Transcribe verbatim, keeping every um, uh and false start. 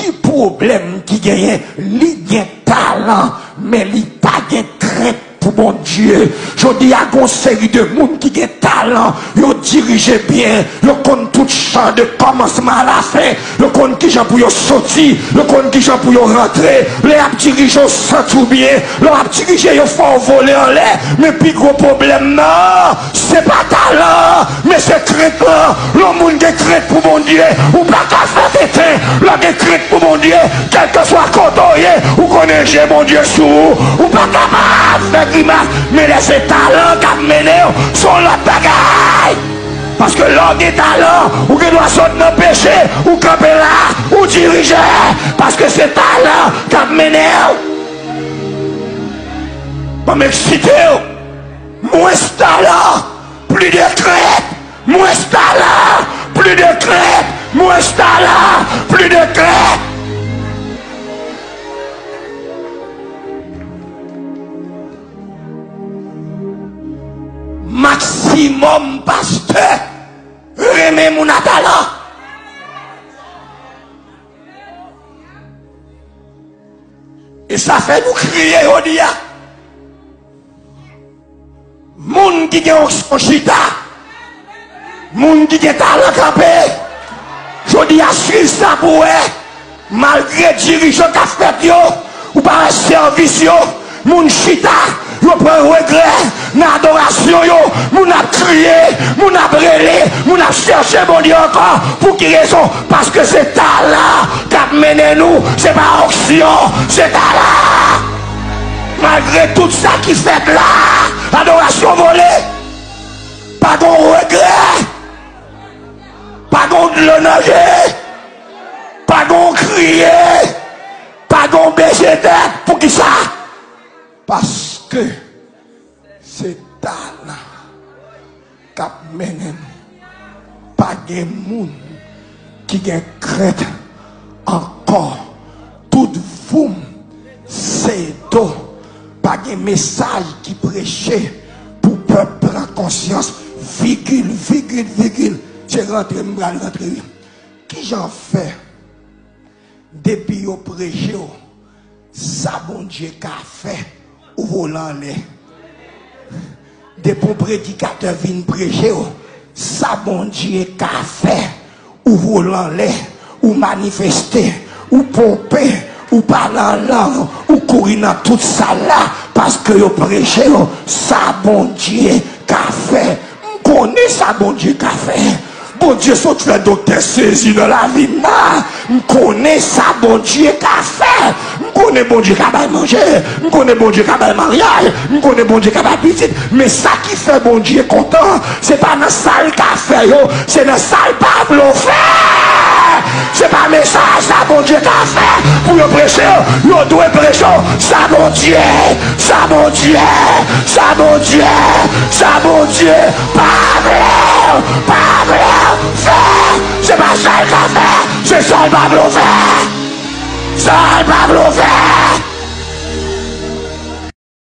Ki pwoblèm ki genyen? Li gen talan, men li pa gen krent pou Bondye. Jodi a, gen yon seri de moun ki gen talan, yo dirije byen, yo konn tout jan de kòmansman a la fen, yo konn kijan pou yo soti, yo konn kijan pou yo rantre. Lè y ap dirije, w santi w byen. Lè w ap dirije, yo fè w vole anlè. Men pi gwo pwoblèm nan, se pa talan, men se krent lan. Lè yon moun gen krent pou Bondye, ou pa ka fè tenten. Lè w gen krent pou Bondye, kèlkeswa kote w ye, ou konnen je Bondye sou ou. Ou pa kapab fè grimas, men lè se talan k ap mennen w, se yon lòt bagay. Paske lè w gen talan, ou gen dwa sot nan peche, ou kanpe la, ou dirije, paske se talan k ap mennen w. Ban m eksite w. Mwens talan, plis de krent. Mwens talan, plis de krent. Mwens talan, plis de krent. Maksimòm pastè renmen moun a talan. E sa fè nou kriye jodi a. Moun ki gen onksyon chita. Moun ki gen talan kanpe. Jodi a, swiv sa pou wè. Malgre dirijan k ap fèt yo, ou pa wè sèvis yo, moun chita, yo pran regrè nan adorasyon yo, moun ap kriye, moun ap rele, moun ap chèche Bondye ankò. Pou ki rezon? Paske se talan k ap mennen nou, se pa onksyon, se talan. Malgre tout sa ki fèt la, adorasyon vole. Pa gon regrè. Pa gon dlo nan je. Pa gon kriye. Pa gon bese tèt. Poukisa? Paske se talan k ap mennen nou. Pa gen moun ki gen krent ankò. Tout voum se do. Pa gen mesaj ki preche pou pèp pran konsyans. Vigil, vigil, vigil. Se rantre m pral rantre, wi. Kijan fè? Depi yo preche w, sa Bondye ka fè, ou vole anlè. Depi yon predikatè vin preche w, sa Bondye ka fè, ou vole anlè, ou manifeste, ou ponpe, ou pale an lang, ou kouri nan tout sal la, paske yo preche w, sa Bondye ka fè. M konnen sa Bondye ka fè. Bondye sot fè doktè sezi nan lavi m nan. M konnen sa Bondye ka fè. M konnen Bondye ka bay manje. M konnen Bondye ka bay maryaj. M konnen Bondye ka bay pitit. Men sa ki fè Bondye kontan, se pa nan sa l ka fè yo, se nan sa l pa vle w fè. Se pa mesaj sa Bondye ka fè pou yo preche yo. Yo dwe preche w sa Bondye, sa Bondye, sa Bondye, sa Bondye pa vle w, pa vle w fè. Se pa sa l ka fè, se sa l pa vle w fè. Sa l pa vle w fè.